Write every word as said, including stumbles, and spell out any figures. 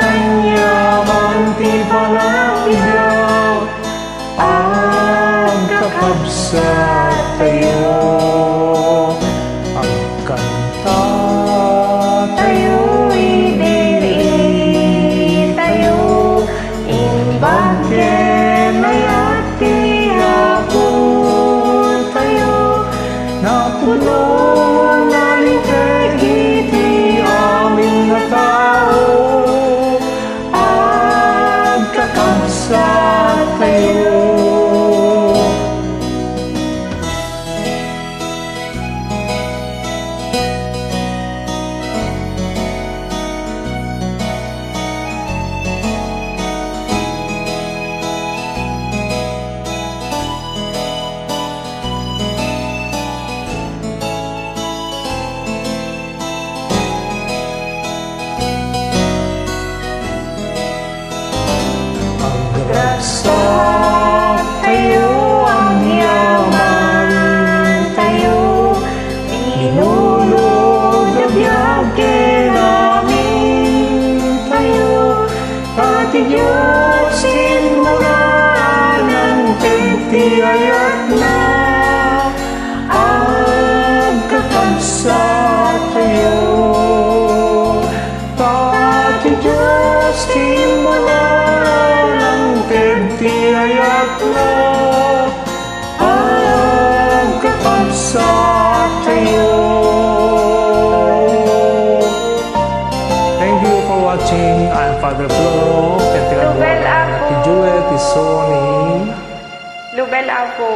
Aniaman ti panagbiag, agkakabsat tayo. Agkanta tayo, ibiri tayo, imbag ken ayat ti Apo tayo. Napuno nga linteg iti amin nga tao, agkakabsat tayo. Agkakabsat tayo, agyaman tayo, minulod a biag ken amin tayo. Ta ti Dios ti immuna, nangted ti ayatna, agkakabsat tayo. Ta ti Dios ti immuna, nangted ti ayatna, agkakabsat tayo. Thank you for watching. I'm Father Floro. Ken ti Lubel, kaduagan Apo. Ti Jewel, ti Sonny. Lubel, Apo.